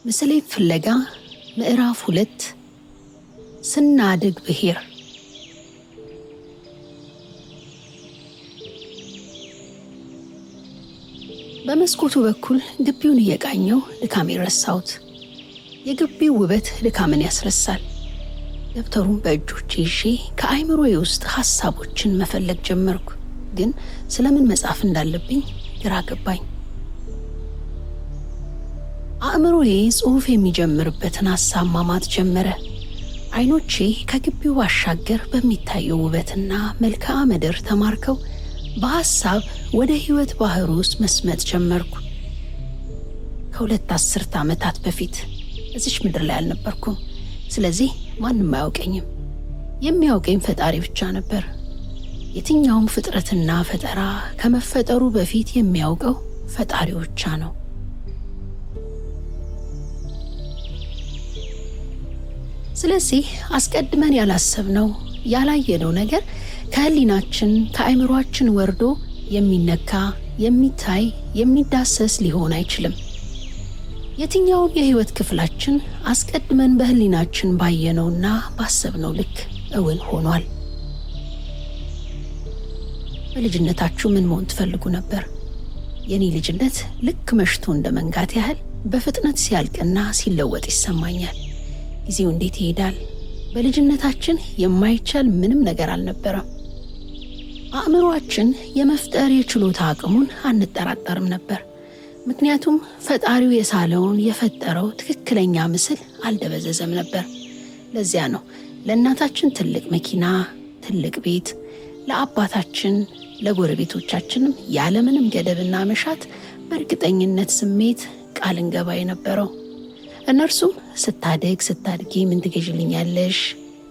ምስሌን ፍለጋ ምዕራፍ 2 ስናድግ ብሔር። በመስኮቱ በኩል ግቢውን እየቃኘው ድካሜን ረሳሁት። የግቢው ውበት ድካምን ያስረሳል። ደብተሩን በእጆቼ ይዤ ከአእምሮዬ ውስጥ ሐሳቦችን መፈለግ ጀመርኩ። ግን ስለምን መጻፍ እንዳለብኝ ግራ ገባኝ። አእምሮዬ ጽሑፍ የሚጀምርበትን ሐሳብ ማማት ጀመረ። አይኖቼ ከግቢው ባሻገር በሚታየው ውበትና መልክዓ ምድር ተማርከው በሐሳብ ወደ ሕይወት ባህር ውስጥ መስመጥ ጀመርኩ። ከ2 አስርት ዓመታት በፊት እዚች ምድር ላይ አልነበርኩም። ስለዚህ ማንም አያውቀኝም። የሚያውቀኝ ፈጣሪ ብቻ ነበር። የትኛውም ፍጥረትና ፈጠራ ከመፈጠሩ በፊት የሚያውቀው ፈጣሪ ብቻ ነው። ስለዚህ አስቀድመን ያላሰብነው ያላየነው ነገር ከህሊናችን ከአእምሮአችን ወርዶ የሚነካ የሚታይ የሚዳሰስ ሊሆን አይችልም። የትኛውም የህይወት ክፍላችን አስቀድመን በህሊናችን ባየነውና ባሰብነው ልክ እውን ሆኗል። በልጅነታችሁ ምን መሆን ትፈልጉ ነበር? የኔ ልጅነት ልክ መሽቶ እንደመንጋት ያህል በፍጥነት ሲያልቅና ሲለወጥ ይሰማኛል። ጊዜው እንዴት ይሄዳል? በልጅነታችን የማይቻል ምንም ነገር አልነበረም። አእምሮአችን የመፍጠር የችሎታ አቅሙን አንጠራጠርም ነበር። ምክንያቱም ፈጣሪው የሳለውን የፈጠረው ትክክለኛ ምስል አልደበዘዘም ነበር። ለዚያ ነው ለእናታችን ትልቅ መኪና፣ ትልቅ ቤት፣ ለአባታችን ለጎረቤቶቻችንም ያለምንም ገደብና መሻት በእርግጠኝነት ስሜት ቃል እንገባ የነበረው። እነርሱም ስታድግ ስታድጊ ምን ትገዥልኛለሽ፣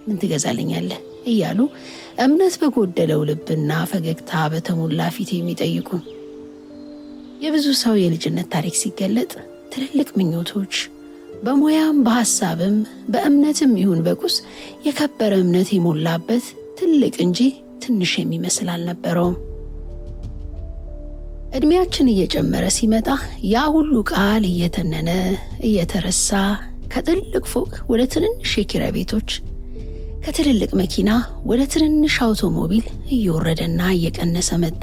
ምን ትገዛልኛለህ እያሉ እምነት በጎደለው ልብና ፈገግታ በተሞላ ፊት የሚጠይቁን። የብዙ ሰው የልጅነት ታሪክ ሲገለጥ ትልልቅ ምኞቶች በሙያም በሐሳብም በእምነትም ይሁን በቁስ የከበረ እምነት የሞላበት ትልቅ እንጂ ትንሽ የሚመስል አልነበረውም። እድሜያችን እየጨመረ ሲመጣ ያ ሁሉ ቃል እየተነነ እየተረሳ ከትልቅ ፎቅ ወደ ትንንሽ የኪራይ ቤቶች፣ ከትልልቅ መኪና ወደ ትንንሽ አውቶሞቢል እየወረደና እየቀነሰ መጣ።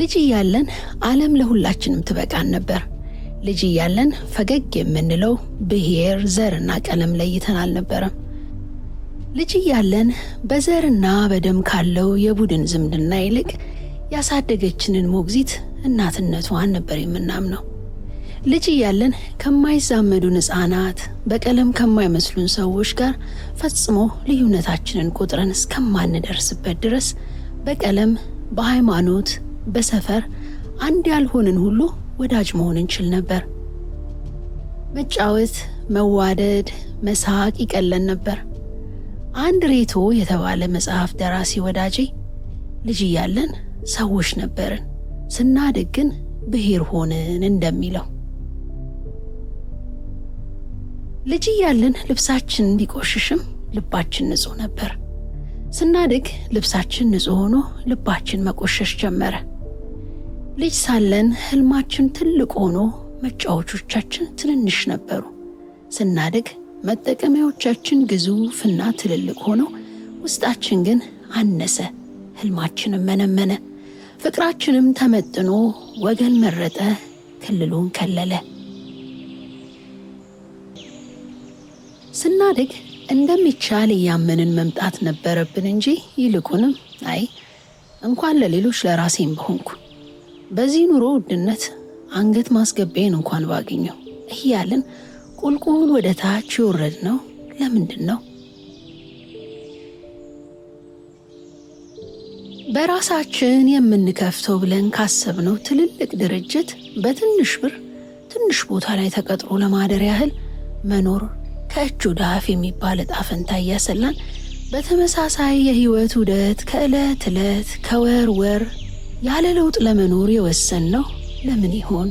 ልጅ እያለን ዓለም ለሁላችንም ትበቃን ነበር። ልጅ እያለን ፈገግ የምንለው ብሔር፣ ዘርና ቀለም ለይተን አልነበረም። ልጅ እያለን በዘርና በደም ካለው የቡድን ዝምድና ይልቅ ያሳደገችንን ሞግዚት እናትነቷን ነበር የምናምነው። ልጅ እያለን ከማይዛመዱን ሕፃናት፣ በቀለም ከማይመስሉን ሰዎች ጋር ፈጽሞ ልዩነታችንን ቆጥረን እስከማንደርስበት ድረስ በቀለም፣ በሃይማኖት፣ በሰፈር አንድ ያልሆንን ሁሉ ወዳጅ መሆን እንችል ነበር። መጫወት፣ መዋደድ፣ መሳቅ ይቀለን ነበር። አንድ ሬቶ የተባለ መጽሐፍ ደራሲ ወዳጄ ልጅ እያለን ሰዎች ነበርን፣ ስናድግ ግን ብሔር ሆንን እንደሚለው። ልጅ እያለን ልብሳችን ቢቆሽሽም ልባችን ንጹህ ነበር። ስናድግ ልብሳችን ንጹህ ሆኖ ልባችን መቆሸሽ ጀመረ። ልጅ ሳለን ህልማችን ትልቅ ሆኖ መጫወቾቻችን ትንንሽ ነበሩ። ስናድግ መጠቀሚያዎቻችን ግዙፍና ትልልቅ ሆነው ውስጣችን ግን አነሰ፣ ህልማችንም መነመነ፣ ፍቅራችንም ተመጥኖ ወገን መረጠ፣ ክልሉን ከለለ። ስናድግ እንደሚቻል እያመንን መምጣት ነበረብን እንጂ ይልቁንም አይ እንኳን ለሌሎች ለራሴም በሆንኩ በዚህ ኑሮ ውድነት አንገት ማስገቢያዬን እንኳን ባገኘው እያልን ቁልቁል ወደ ታች የወረድነው ለምንድን ነው? በራሳችን የምንከፍተው ብለን ካሰብነው ትልልቅ ድርጅት በትንሽ ብር ትንሽ ቦታ ላይ ተቀጥሮ ለማደር ያህል መኖር ከእጅ ወደ አፍ የሚባል ዕጣ ፈንታ እያሰላን በተመሳሳይ የህይወት ዑደት ከዕለት ዕለት ከወር ወር ያለ ለውጥ ለመኖር የወሰንነው ለምን ይሆን?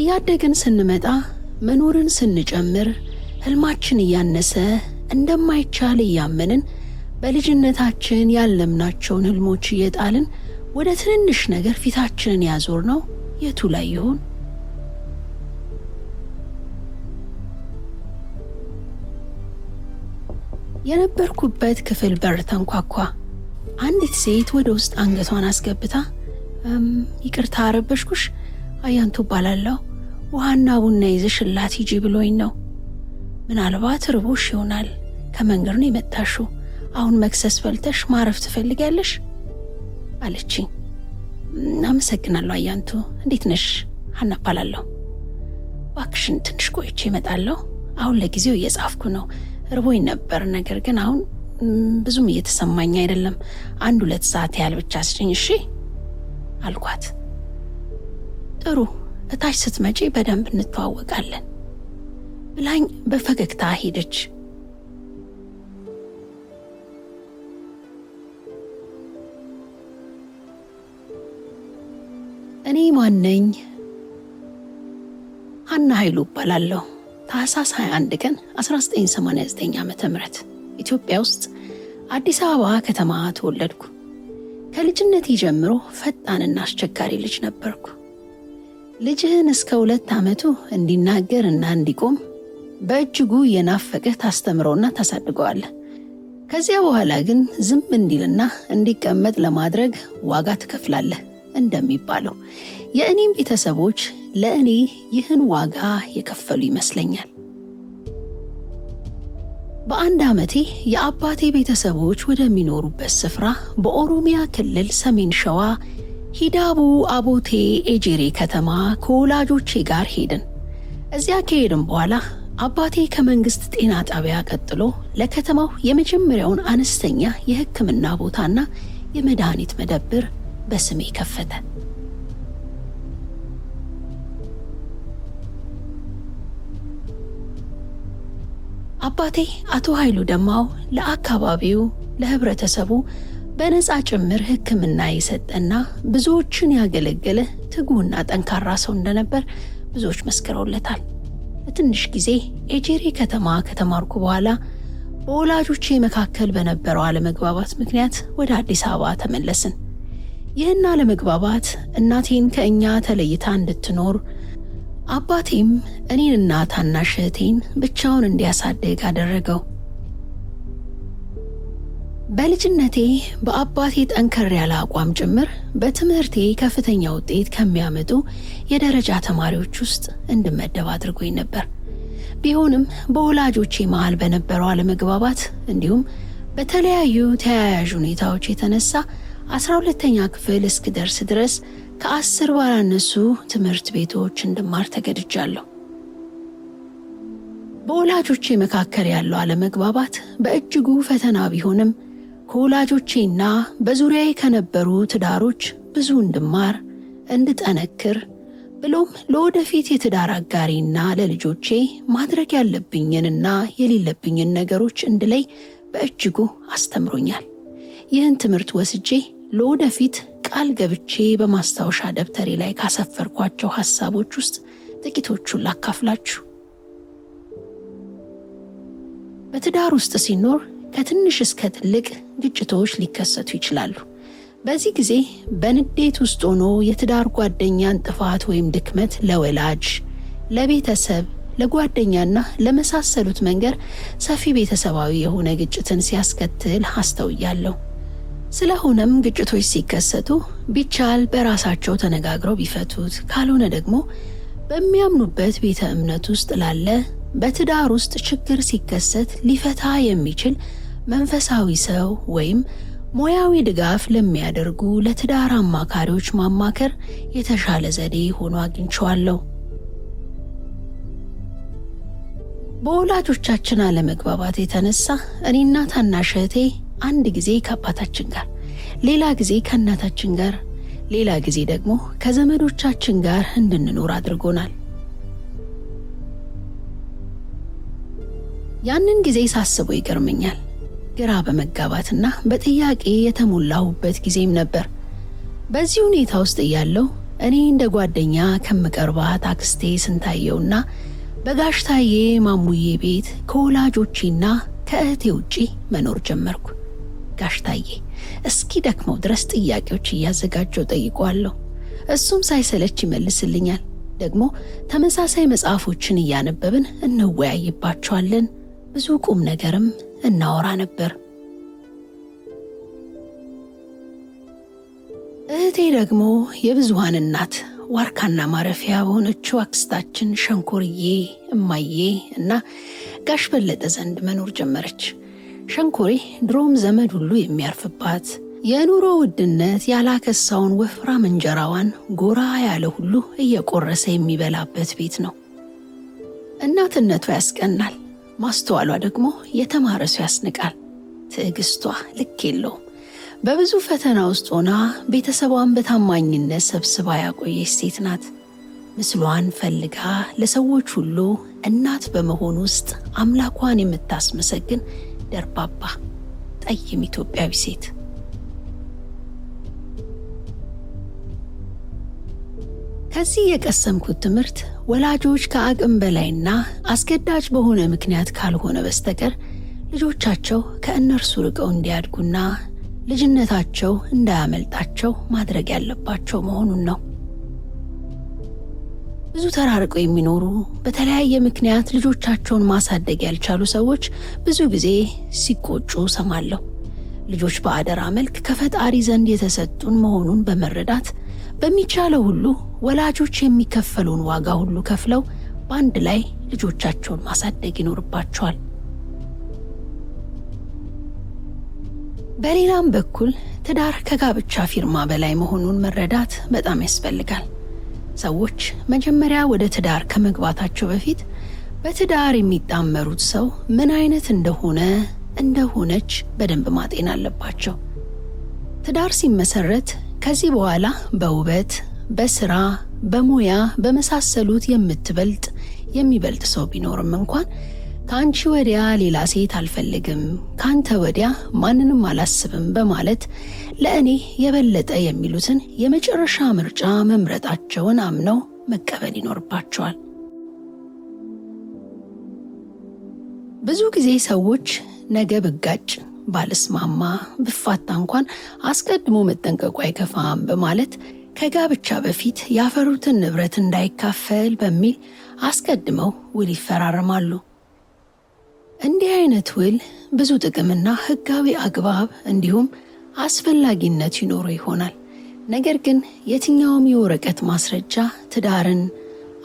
እያደግን ስንመጣ መኖርን ስንጨምር ህልማችን እያነሰ እንደማይቻል እያመንን በልጅነታችን ያለምናቸውን ህልሞች እየጣልን ወደ ትንንሽ ነገር ፊታችንን ያዞርነው የቱ ላይ ይሆን? የነበርኩበት ክፍል በር ተንኳኳ። አንዲት ሴት ወደ ውስጥ አንገቷን አስገብታ ይቅርታ አረበሽኩሽ፣ አያንቱ እባላለሁ፣ ውሃና ቡና ይዘሽላት ሂጂ ብሎኝ ነው። ምናልባት ርቦሽ ይሆናል፣ ከመንገድ ነው የመጣሽው። አሁን መክሰስ በልተሽ ማረፍ ትፈልጊያለሽ አለችኝ። አመሰግናለሁ አያንቱ፣ እንዴት ነሽ? ሀና እባላለሁ። እባክሽን ትንሽ ቆይቼ እመጣለሁ። አሁን ለጊዜው እየጻፍኩ ነው። ርቦኝ ነበር፣ ነገር ግን አሁን ብዙም እየተሰማኝ አይደለም። 1-2 ሰዓት ያህል ብቻ ስጭኝ እሺ አልኳት። ጥሩ፣ እታች ስትመጪ በደንብ እንተዋወቃለን ብላኝ በፈገግታ ሄደች። እኔ ማነኝ? ሀና ኃይሉ እባላለሁ። ታህሳስ 21 ቀን 1989 ዓ.ም ኢትዮጵያ ውስጥ አዲስ አበባ ከተማ ተወለድኩ። ከልጅነቴ ጀምሮ ፈጣንና አስቸጋሪ ልጅ ነበርኩ። ልጅህን እስከ 2 ዓመቱ እንዲናገርና እንዲቆም በእጅጉ የናፈቀህ ታስተምረውና ታሳድገዋለህ። ከዚያ በኋላ ግን ዝም እንዲልና እንዲቀመጥ ለማድረግ ዋጋ ትከፍላለህ እንደሚባለው የእኔም ቤተሰቦች ለእኔ ይህን ዋጋ የከፈሉ ይመስለኛል። በ1 ዓመቴ የአባቴ ቤተሰቦች ወደሚኖሩበት ስፍራ በኦሮሚያ ክልል ሰሜን ሸዋ ሂዳቡ አቦቴ ኤጄሬ ከተማ ከወላጆቼ ጋር ሄድን። እዚያ ከሄድን በኋላ አባቴ ከመንግስት ጤና ጣቢያ ቀጥሎ ለከተማው የመጀመሪያውን አነስተኛ የሕክምና ቦታና የመድኃኒት መደብር በስሜ ከፈተ። አባቴ አቶ ኃይሉ ደማው ለአካባቢው ለህብረተሰቡ በነፃ ጭምር ሕክምና የሰጠና ብዙዎችን ያገለገለ ትጉና ጠንካራ ሰው እንደነበር ብዙዎች መስክረውለታል። ለትንሽ ጊዜ ኤጄሬ ከተማ ከተማርኩ በኋላ በወላጆቼ መካከል በነበረው አለመግባባት ምክንያት ወደ አዲስ አበባ ተመለስን። ይህን አለመግባባት እናቴን ከእኛ ተለይታ እንድትኖር አባቴም እኔንና ታናሽ እህቴን ብቻውን እንዲያሳድግ አደረገው። በልጅነቴ በአባቴ ጠንከር ያለ አቋም ጭምር በትምህርቴ ከፍተኛ ውጤት ከሚያመጡ የደረጃ ተማሪዎች ውስጥ እንድመደብ አድርጎኝ ነበር። ቢሆንም በወላጆቼ መሃል በነበረው አለመግባባት እንዲሁም በተለያዩ ተያያዥ ሁኔታዎች የተነሳ 12ኛ ክፍል እስክደርስ ድረስ ከ10 ባላነሱ ትምህርት ቤቶች እንድማር ተገድጃለሁ። በወላጆቼ መካከል ያለው አለመግባባት በእጅጉ ፈተና ቢሆንም ከወላጆቼና በዙሪያዬ ከነበሩ ትዳሮች ብዙ እንድማር፣ እንድጠነክር ብሎም ለወደፊት የትዳር አጋሪና ለልጆቼ ማድረግ ያለብኝንና የሌለብኝን ነገሮች እንድለይ በእጅጉ አስተምሮኛል። ይህን ትምህርት ወስጄ ለወደፊት ቃል ገብቼ በማስታወሻ ደብተሬ ላይ ካሰፈርኳቸው ሐሳቦች ውስጥ ጥቂቶቹን ላካፍላችሁ። በትዳር ውስጥ ሲኖር ከትንሽ እስከ ትልቅ ግጭቶች ሊከሰቱ ይችላሉ። በዚህ ጊዜ በንዴት ውስጥ ሆኖ የትዳር ጓደኛን ጥፋት ወይም ድክመት ለወላጅ፣ ለቤተሰብ፣ ለጓደኛና ለመሳሰሉት መንገር ሰፊ ቤተሰባዊ የሆነ ግጭትን ሲያስከትል አስተውያለሁ። ስለሆነም ግጭቶች ሲከሰቱ ቢቻል በራሳቸው ተነጋግረው ቢፈቱት፣ ካልሆነ ደግሞ በሚያምኑበት ቤተ እምነት ውስጥ ላለ በትዳር ውስጥ ችግር ሲከሰት ሊፈታ የሚችል መንፈሳዊ ሰው ወይም ሙያዊ ድጋፍ ለሚያደርጉ ለትዳር አማካሪዎች ማማከር የተሻለ ዘዴ ሆኖ አግኝቼዋለሁ። በወላጆቻችን አለመግባባት የተነሳ እኔና ታናሽ እህቴ አንድ ጊዜ ከአባታችን ጋር፣ ሌላ ጊዜ ከእናታችን ጋር፣ ሌላ ጊዜ ደግሞ ከዘመዶቻችን ጋር እንድንኖር አድርጎናል። ያንን ጊዜ ሳስበው ይገርመኛል። ግራ በመጋባትና በጥያቄ የተሞላሁበት ጊዜም ነበር። በዚህ ሁኔታ ውስጥ እያለሁ እኔ እንደ ጓደኛ ከምቀርባት አክስቴ ስንታየውና በጋሽታዬ ማሙዬ ቤት ከወላጆቼና ከእህቴ ውጪ መኖር ጀመርኩ። ጋሽ ታዬ እስኪ ደክመው ድረስ ጥያቄዎች እያዘጋጀው ጠይቀዋለሁ። እሱም ሳይሰለች ይመልስልኛል። ደግሞ ተመሳሳይ መጽሐፎችን እያነበብን እንወያይባቸዋለን። ብዙ ቁም ነገርም እናወራ ነበር። እህቴ ደግሞ የብዙሃን እናት ዋርካና ማረፊያ በሆነችው አክስታችን ሸንኮርዬ፣ እማዬ እና ጋሽ በለጠ ዘንድ መኖር ጀመረች። ሸንኮሬ ድሮም ዘመድ ሁሉ የሚያርፍባት የኑሮ ውድነት ያላከሳውን ወፍራም እንጀራዋን ጎራ ያለ ሁሉ እየቆረሰ የሚበላበት ቤት ነው። እናትነቷ ያስቀናል፣ ማስተዋሏ ደግሞ የተማረ ሰው ያስንቃል። ትዕግስቷ ልክ የለውም። በብዙ ፈተና ውስጥ ሆና ቤተሰቧን በታማኝነት ሰብስባ ያቆየች ሴት ናት። ምስሏን ፈልጋ ለሰዎች ሁሉ እናት በመሆን ውስጥ አምላኳን የምታስመሰግን ደርባባ ጠይም ኢትዮጵያዊ ሴት። ከዚህ የቀሰምኩት ትምህርት ወላጆች ከአቅም በላይና አስገዳጅ በሆነ ምክንያት ካልሆነ በስተቀር ልጆቻቸው ከእነርሱ ርቀው እንዲያድጉና ልጅነታቸው እንዳያመልጣቸው ማድረግ ያለባቸው መሆኑን ነው። ብዙ ተራርቀው የሚኖሩ በተለያየ ምክንያት ልጆቻቸውን ማሳደግ ያልቻሉ ሰዎች ብዙ ጊዜ ሲቆጩ ሰማለሁ። ልጆች በአደራ መልክ ከፈጣሪ ዘንድ የተሰጡን መሆኑን በመረዳት በሚቻለው ሁሉ ወላጆች የሚከፈለውን ዋጋ ሁሉ ከፍለው በአንድ ላይ ልጆቻቸውን ማሳደግ ይኖርባቸዋል። በሌላም በኩል ትዳር ከጋብቻ ፊርማ በላይ መሆኑን መረዳት በጣም ያስፈልጋል። ሰዎች መጀመሪያ ወደ ትዳር ከመግባታቸው በፊት በትዳር የሚጣመሩት ሰው ምን አይነት እንደሆነ እንደሆነች በደንብ ማጤን አለባቸው። ትዳር ሲመሰረት ከዚህ በኋላ በውበት፣ በስራ፣ በሙያ በመሳሰሉት የምትበልጥ የሚበልጥ ሰው ቢኖርም እንኳን ከአንቺ ወዲያ ሌላ ሴት አልፈልግም፣ ከአንተ ወዲያ ማንንም አላስብም በማለት ለእኔ የበለጠ የሚሉትን የመጨረሻ ምርጫ መምረጣቸውን አምነው መቀበል ይኖርባቸዋል። ብዙ ጊዜ ሰዎች ነገ ብጋጭ፣ ባልስማማ፣ ብፋታ እንኳን አስቀድሞ መጠንቀቁ አይከፋም በማለት ከጋብቻ በፊት ያፈሩትን ንብረት እንዳይካፈል በሚል አስቀድመው ውል ይፈራረማሉ። እንዲህ አይነት ውል ብዙ ጥቅምና ሕጋዊ አግባብ እንዲሁም አስፈላጊነት ይኖረው ይሆናል። ነገር ግን የትኛውም የወረቀት ማስረጃ ትዳርን፣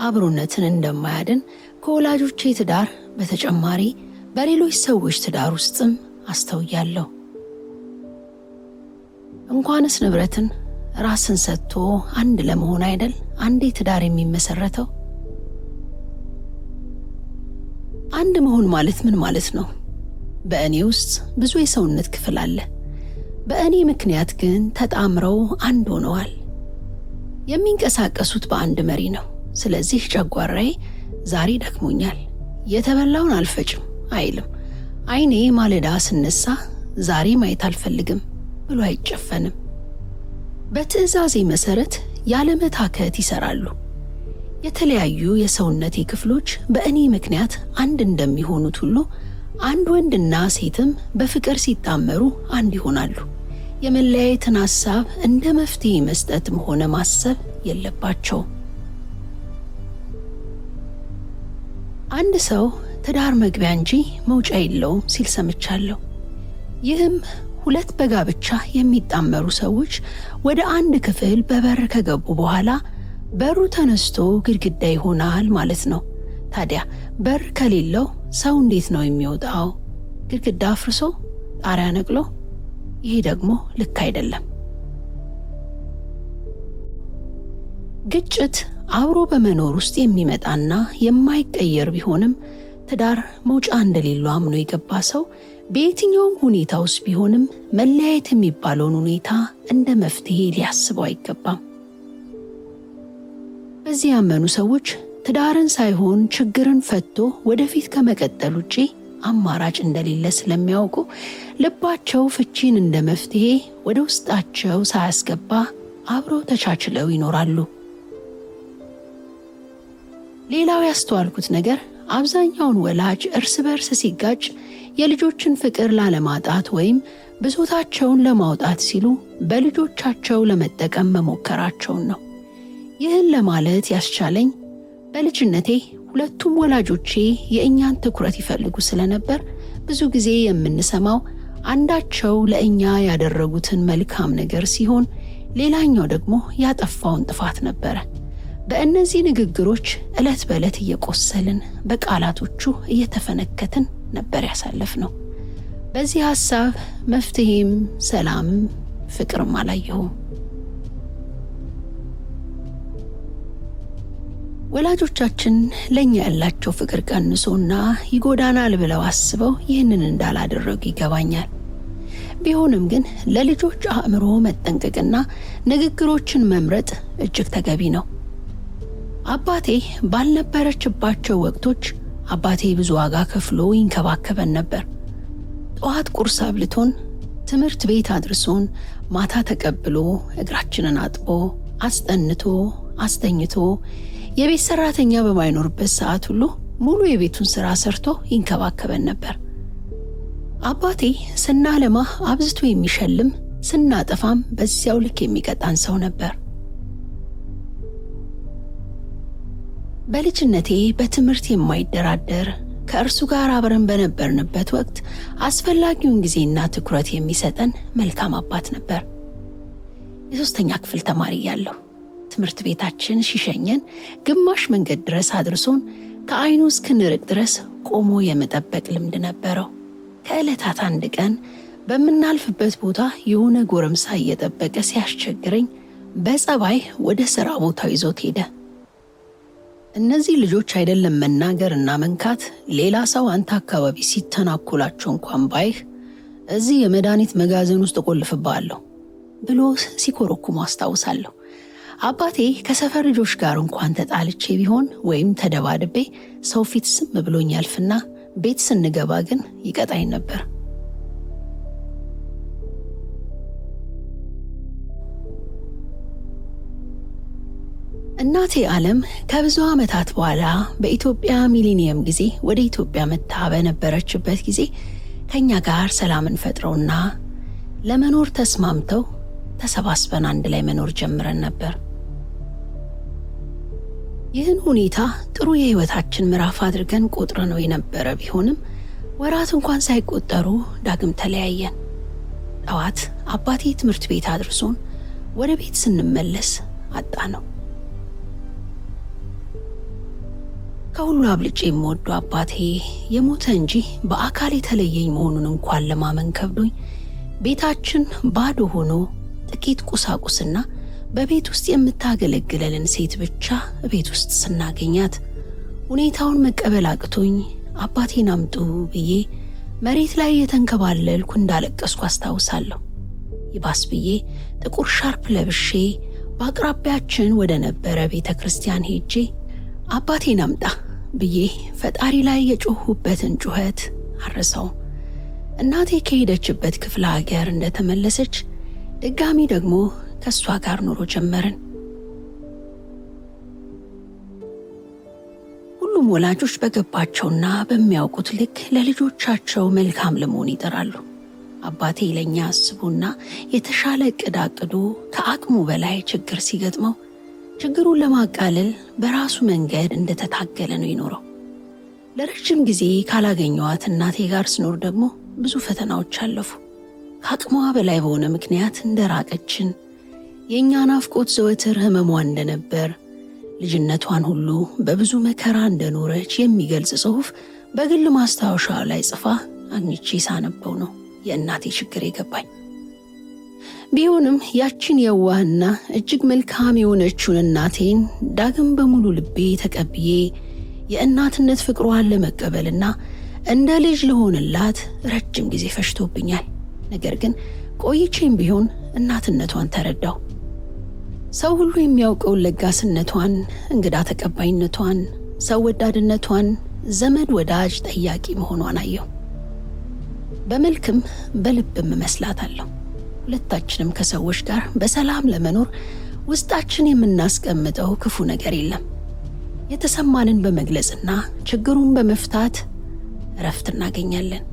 አብሮነትን እንደማያድን ከወላጆቼ ትዳር በተጨማሪ በሌሎች ሰዎች ትዳር ውስጥም አስተውያለሁ። እንኳንስ ንብረትን ራስን ሰጥቶ አንድ ለመሆን አይደል አንዴ ትዳር የሚመሰረተው? አንድ መሆን ማለት ምን ማለት ነው? በእኔ ውስጥ ብዙ የሰውነት ክፍል አለ። በእኔ ምክንያት ግን ተጣምረው አንድ ሆነዋል። የሚንቀሳቀሱት በአንድ መሪ ነው። ስለዚህ ጨጓራዬ ዛሬ ደክሞኛል፣ የተበላውን አልፈጭም አይልም። ዓይኔ ማለዳ ስነሳ ዛሬ ማየት አልፈልግም ብሎ አይጨፈንም። በትዕዛዜ መሰረት ያለመታከት ይሰራሉ። የተለያዩ የሰውነቴ ክፍሎች በእኔ ምክንያት አንድ እንደሚሆኑት ሁሉ አንድ ወንድና ሴትም በፍቅር ሲጣመሩ አንድ ይሆናሉ። የመለያየትን ሐሳብ እንደ መፍትሄ መስጠትም ሆነ ማሰብ የለባቸውም። አንድ ሰው ትዳር መግቢያ እንጂ መውጫ የለውም ሲል ሰምቻለሁ። ይህም ሁለት በጋብቻ የሚጣመሩ ሰዎች ወደ አንድ ክፍል በበር ከገቡ በኋላ በሩ ተነስቶ ግድግዳ ይሆናል ማለት ነው። ታዲያ በር ከሌለው ሰው እንዴት ነው የሚወጣው? ግድግዳ አፍርሶ ጣሪያ ነቅሎ? ይሄ ደግሞ ልክ አይደለም። ግጭት አብሮ በመኖር ውስጥ የሚመጣና የማይቀየር ቢሆንም ትዳር መውጫ እንደሌለው አምኖ የገባ ሰው በየትኛውም ሁኔታ ውስጥ ቢሆንም መለያየት የሚባለውን ሁኔታ እንደ መፍትሄ ሊያስበው አይገባም። በዚህ ያመኑ ሰዎች ትዳርን ሳይሆን ችግርን ፈቶ ወደፊት ከመቀጠል ውጪ አማራጭ እንደሌለ ስለሚያውቁ ልባቸው ፍቺን እንደ መፍትሄ ወደ ውስጣቸው ሳያስገባ አብረው ተቻችለው ይኖራሉ። ሌላው ያስተዋልኩት ነገር አብዛኛውን ወላጅ እርስ በርስ ሲጋጭ የልጆችን ፍቅር ላለማጣት ወይም ብሶታቸውን ለማውጣት ሲሉ በልጆቻቸው ለመጠቀም መሞከራቸውን ነው። ይህን ለማለት ያስቻለኝ በልጅነቴ ሁለቱም ወላጆቼ የእኛን ትኩረት ይፈልጉ ስለነበር ብዙ ጊዜ የምንሰማው አንዳቸው ለእኛ ያደረጉትን መልካም ነገር ሲሆን ሌላኛው ደግሞ ያጠፋውን ጥፋት ነበረ። በእነዚህ ንግግሮች ዕለት በዕለት እየቆሰልን በቃላቶቹ እየተፈነከትን ነበር ያሳለፍነው። በዚህ ሐሳብ መፍትሄም ሰላምም ፍቅርም አላየሁም። ወላጆቻችን ለኛ ያላቸው ፍቅር ቀንሶና ይጎዳናል ብለው አስበው ይህንን እንዳላደረጉ ይገባኛል። ቢሆንም ግን ለልጆች አእምሮ መጠንቀቅና ንግግሮችን መምረጥ እጅግ ተገቢ ነው። አባቴ ባልነበረችባቸው ወቅቶች አባቴ ብዙ ዋጋ ከፍሎ ይንከባከበን ነበር። ጠዋት ቁርስ አብልቶን፣ ትምህርት ቤት አድርሶን፣ ማታ ተቀብሎ እግራችንን አጥቦ አስጠንቶ አስተኝቶ የቤት ሰራተኛ በማይኖርበት ሰዓት ሁሉ ሙሉ የቤቱን ስራ ሰርቶ ይንከባከበን ነበር። አባቴ ስናለማ አብዝቶ የሚሸልም ስናጠፋም በዚያው ልክ የሚቀጣን ሰው ነበር። በልጅነቴ በትምህርት የማይደራደር ከእርሱ ጋር አብረን በነበርንበት ወቅት አስፈላጊውን ጊዜና ትኩረት የሚሰጠን መልካም አባት ነበር። የሶስተኛ ክፍል ተማሪ እያለሁ ትምህርት ቤታችን ሲሸኘን ግማሽ መንገድ ድረስ አድርሶን ከዓይኑ እስክንርቅ ድረስ ቆሞ የመጠበቅ ልምድ ነበረው። ከዕለታት አንድ ቀን በምናልፍበት ቦታ የሆነ ጎረምሳ እየጠበቀ ሲያስቸግረኝ በጸባይ ወደ ሥራ ቦታው ይዞት ሄደ። እነዚህ ልጆች አይደለም መናገርና መንካት፣ ሌላ ሰው አንተ አካባቢ ሲተናኮላቸው እንኳን ባይህ እዚህ የመድኃኒት መጋዘን ውስጥ እቆልፍብሃለሁ ብሎ ሲኮረኩሙ አስታውሳለሁ። አባቴ ከሰፈር ልጆች ጋር እንኳን ተጣልቼ ቢሆን ወይም ተደባድቤ ሰው ፊት ዝም ብሎኝ ያልፍና ቤት ስንገባ ግን ይቀጣኝ ነበር። እናቴ ዓለም ከብዙ ዓመታት በኋላ በኢትዮጵያ ሚሊኒየም ጊዜ ወደ ኢትዮጵያ መጥታ በነበረችበት ጊዜ ከኛ ጋር ሰላምን ፈጥረውና ለመኖር ተስማምተው ተሰባስበን አንድ ላይ መኖር ጀምረን ነበር። ይህን ሁኔታ ጥሩ የህይወታችን ምዕራፍ አድርገን ቆጥረነው የነበረ ቢሆንም ወራት እንኳን ሳይቆጠሩ ዳግም ተለያየን። ጠዋት አባቴ ትምህርት ቤት አድርሶን ወደ ቤት ስንመለስ አጣነው። ከሁሉ አብልጬ የምወደው አባቴ የሞተ እንጂ በአካል የተለየኝ መሆኑን እንኳን ለማመን ከብዶኝ ቤታችን ባዶ ሆኖ ጥቂት ቁሳቁስና በቤት ውስጥ የምታገለግለልን ሴት ብቻ ቤት ውስጥ ስናገኛት ሁኔታውን መቀበል አቅቶኝ አባቴን አምጡ ብዬ መሬት ላይ የተንከባለልኩ እንዳለቀስኩ አስታውሳለሁ። ይባስ ብዬ ጥቁር ሻርፕ ለብሼ በአቅራቢያችን ወደ ነበረ ቤተ ክርስቲያን ሄጄ አባቴን አምጣ ብዬ ፈጣሪ ላይ የጮሁበትን ጩኸት አረሳውም። እናቴ ከሄደችበት ክፍለ ሀገር እንደተመለሰች ድጋሚ ደግሞ ከእሷ ጋር ኑሮ ጀመርን። ሁሉም ወላጆች በገባቸውና በሚያውቁት ልክ ለልጆቻቸው መልካም ለመሆን ይጥራሉ። አባቴ ለኛ አስቦና የተሻለ ዕቅድ አቅዶ ከአቅሙ በላይ ችግር ሲገጥመው ችግሩን ለማቃለል በራሱ መንገድ እንደተታገለ ነው ይኖረው። ለረጅም ጊዜ ካላገኘዋት እናቴ ጋር ስኖር ደግሞ ብዙ ፈተናዎች አለፉ። ከአቅሟ በላይ በሆነ ምክንያት እንደራቀችን፣ የእኛ ናፍቆት ዘወትር ህመሟ እንደነበር፣ ልጅነቷን ሁሉ በብዙ መከራ እንደኖረች የሚገልጽ ጽሑፍ በግል ማስታወሻ ላይ ጽፋ አግኝቼ ሳነበው ነው የእናቴ ችግር የገባኝ። ቢሆንም ያችን የዋህና እጅግ መልካም የሆነችውን እናቴን ዳግም በሙሉ ልቤ ተቀብዬ የእናትነት ፍቅሯን ለመቀበልና እንደ ልጅ ልሆንላት ረጅም ጊዜ ፈጅቶብኛል። ነገር ግን ቆይቼም ቢሆን እናትነቷን ተረዳው። ሰው ሁሉ የሚያውቀውን ለጋስነቷን፣ እንግዳ ተቀባይነቷን፣ ሰው ወዳድነቷን፣ ዘመድ ወዳጅ ጠያቂ መሆኗን አየሁ። በመልክም በልብም እመስላታለሁ። ሁለታችንም ከሰዎች ጋር በሰላም ለመኖር ውስጣችን የምናስቀምጠው ክፉ ነገር የለም። የተሰማንን በመግለጽና ችግሩን በመፍታት እረፍት እናገኛለን።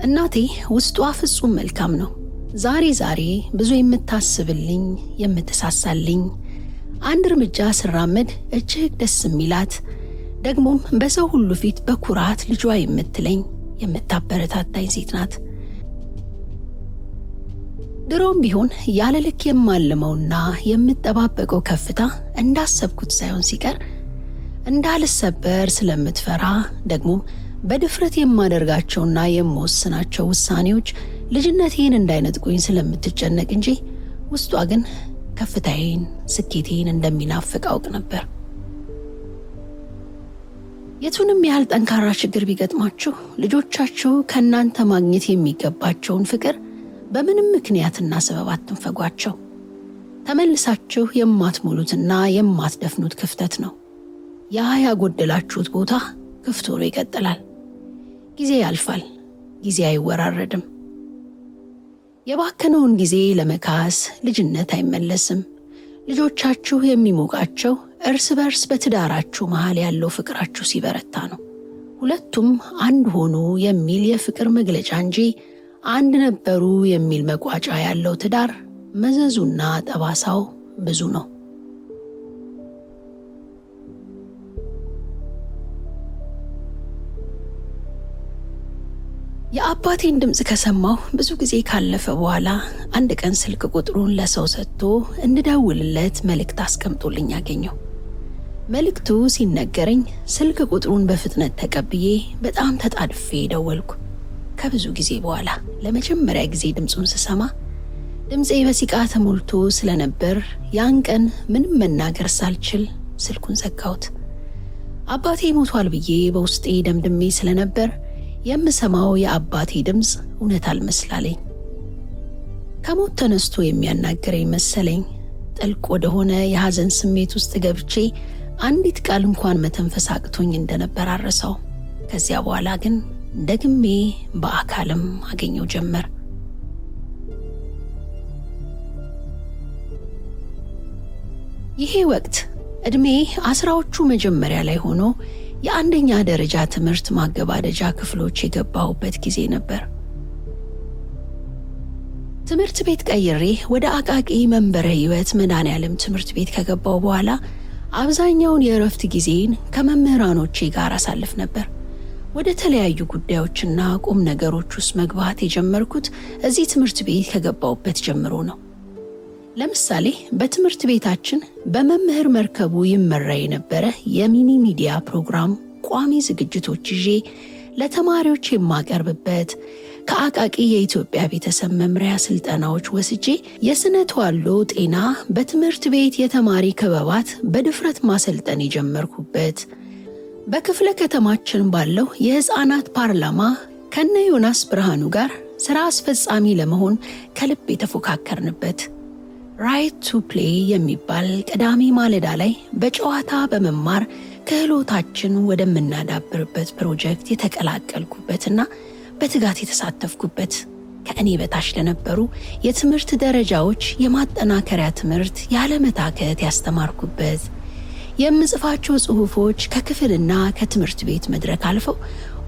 እናቴ ውስጧ ፍጹም መልካም ነው። ዛሬ ዛሬ ብዙ የምታስብልኝ፣ የምትሳሳልኝ፣ አንድ እርምጃ ስራመድ እጅግ ደስ የሚላት፣ ደግሞም በሰው ሁሉ ፊት በኩራት ልጇ የምትለኝ የምታበረታታኝ ሴት ናት። ድሮም ቢሆን ያለ ልክ የማልመውና የምጠባበቀው ከፍታ እንዳሰብኩት ሳይሆን ሲቀር እንዳልሰበር ስለምትፈራ፣ ደግሞም በድፍረት የማደርጋቸውና የምወስናቸው ውሳኔዎች ልጅነቴን እንዳይነጥቁኝ ስለምትጨነቅ እንጂ ውስጧ ግን ከፍታዬን፣ ስኬቴን እንደሚናፍቅ አውቅ ነበር። የቱንም ያህል ጠንካራ ችግር ቢገጥማችሁ ልጆቻችሁ ከእናንተ ማግኘት የሚገባቸውን ፍቅር በምንም ምክንያትና ሰበብ አትንፈጓቸው። ተመልሳችሁ የማትሞሉትና የማትደፍኑት ክፍተት ነው። ያ ያጎደላችሁት ቦታ ክፍት ሆኖ ይቀጥላል። ጊዜ ያልፋል። ጊዜ አይወራረድም። የባከነውን ጊዜ ለመካስ ልጅነት አይመለስም። ልጆቻችሁ የሚሞቃቸው እርስ በርስ በትዳራችሁ መሃል ያለው ፍቅራችሁ ሲበረታ ነው። ሁለቱም አንድ ሆኑ የሚል የፍቅር መግለጫ እንጂ አንድ ነበሩ የሚል መቋጫ ያለው ትዳር መዘዙና ጠባሳው ብዙ ነው። የአባቴን ድምፅ ከሰማሁ ብዙ ጊዜ ካለፈ በኋላ አንድ ቀን ስልክ ቁጥሩን ለሰው ሰጥቶ እንድደውልለት መልእክት አስቀምጦልኝ አገኘሁ። መልእክቱ ሲነገረኝ ስልክ ቁጥሩን በፍጥነት ተቀብዬ በጣም ተጣድፌ ደወልኩ። ከብዙ ጊዜ በኋላ ለመጀመሪያ ጊዜ ድምፁን ስሰማ ድምፄ በሲቃ ተሞልቶ ስለነበር ያን ቀን ምንም መናገር ሳልችል ስልኩን ዘጋሁት። አባቴ ሞቷል ብዬ በውስጤ ደምድሜ ስለነበር የምሰማው የአባቴ ድምፅ እውነት አልመስላለኝ። ከሞት ተነስቶ የሚያናግረኝ መሰለኝ። ጥልቅ ወደሆነ የሐዘን ስሜት ውስጥ ገብቼ አንዲት ቃል እንኳን መተንፈስ አቅቶኝ እንደነበር አረሳው። ከዚያ በኋላ ግን ደግሜ በአካልም አገኘው ጀመር። ይሄ ወቅት ዕድሜ 10ዎቹ መጀመሪያ ላይ ሆኖ የአንደኛ ደረጃ ትምህርት ማገባደጃ ክፍሎች የገባሁበት ጊዜ ነበር። ትምህርት ቤት ቀይሬ ወደ አቃቂ መንበረ ሕይወት መድኃኔዓለም ትምህርት ቤት ከገባሁ በኋላ አብዛኛውን የእረፍት ጊዜን ከመምህራኖቼ ጋር አሳልፍ ነበር። ወደ ተለያዩ ጉዳዮችና ቁም ነገሮች ውስጥ መግባት የጀመርኩት እዚህ ትምህርት ቤት ከገባሁበት ጀምሮ ነው። ለምሳሌ በትምህርት ቤታችን በመምህር መርከቡ ይመራ የነበረ የሚኒ ሚዲያ ፕሮግራም ቋሚ ዝግጅቶች ይዤ ለተማሪዎች የማቀርብበት፣ ከአቃቂ የኢትዮጵያ ቤተሰብ መምሪያ ስልጠናዎች ወስጄ የስነ ተዋልዶ ጤና በትምህርት ቤት የተማሪ ክበባት በድፍረት ማሰልጠን የጀመርኩበት፣ በክፍለ ከተማችን ባለው የሕፃናት ፓርላማ ከነ ዮናስ ብርሃኑ ጋር ስራ አስፈጻሚ ለመሆን ከልብ የተፎካከርንበት፣ Right to Play የሚባል ቅዳሜ ማለዳ ላይ በጨዋታ በመማር ክህሎታችን ወደምናዳብርበት ፕሮጀክት የተቀላቀልኩበትና በትጋት የተሳተፍኩበት፣ ከእኔ በታች ለነበሩ የትምህርት ደረጃዎች የማጠናከሪያ ትምህርት ያለመታከት ያስተማርኩበት፣ የምጽፋቸው ጽሑፎች ከክፍልና ከትምህርት ቤት መድረክ አልፈው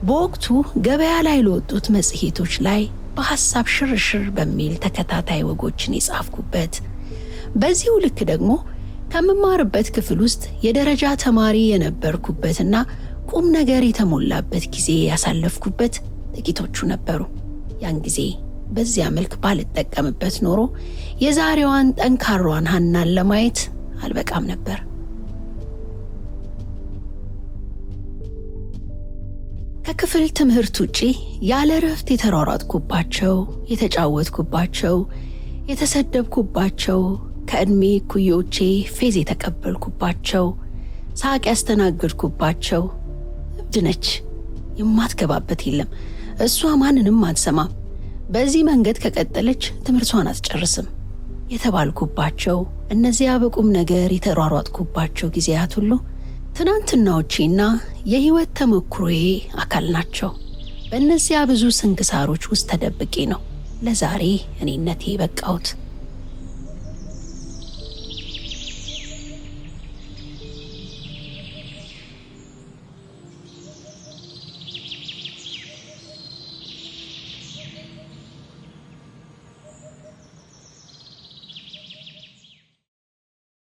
በወቅቱ ገበያ ላይ ለወጡት መጽሔቶች ላይ በሐሳብ ሽርሽር በሚል ተከታታይ ወጎችን የጻፍኩበት፣ በዚሁ ልክ ደግሞ ከምማርበት ክፍል ውስጥ የደረጃ ተማሪ የነበርኩበትና ቁም ነገር የተሞላበት ጊዜ ያሳለፍኩበት ጥቂቶቹ ነበሩ። ያን ጊዜ በዚያ መልክ ባልጠቀምበት ኖሮ የዛሬዋን ጠንካሯን ሐናን ለማየት አልበቃም ነበር። ከክፍል ትምህርት ውጪ ያለ እረፍት የተሯሯጥኩባቸው፣ የተጫወትኩባቸው፣ የተሰደብኩባቸው፣ ከዕድሜ ኩዮቼ ፌዝ የተቀበልኩባቸው፣ ሳቅ ያስተናገድኩባቸው፣ እብድ ነች፣ የማትገባበት የለም፣ እሷ ማንንም አትሰማም፣ በዚህ መንገድ ከቀጠለች ትምህርቷን አትጨርስም የተባልኩባቸው እነዚያ በቁም ነገር የተሯሯጥኩባቸው ጊዜያት ሁሉ ትናንትናዎቼና የሕይወት ተሞክሮዬ አካል ናቸው። በእነዚያ ብዙ ስንክሳሮች ውስጥ ተደብቄ ነው ለዛሬ እኔነቴ የበቃሁት።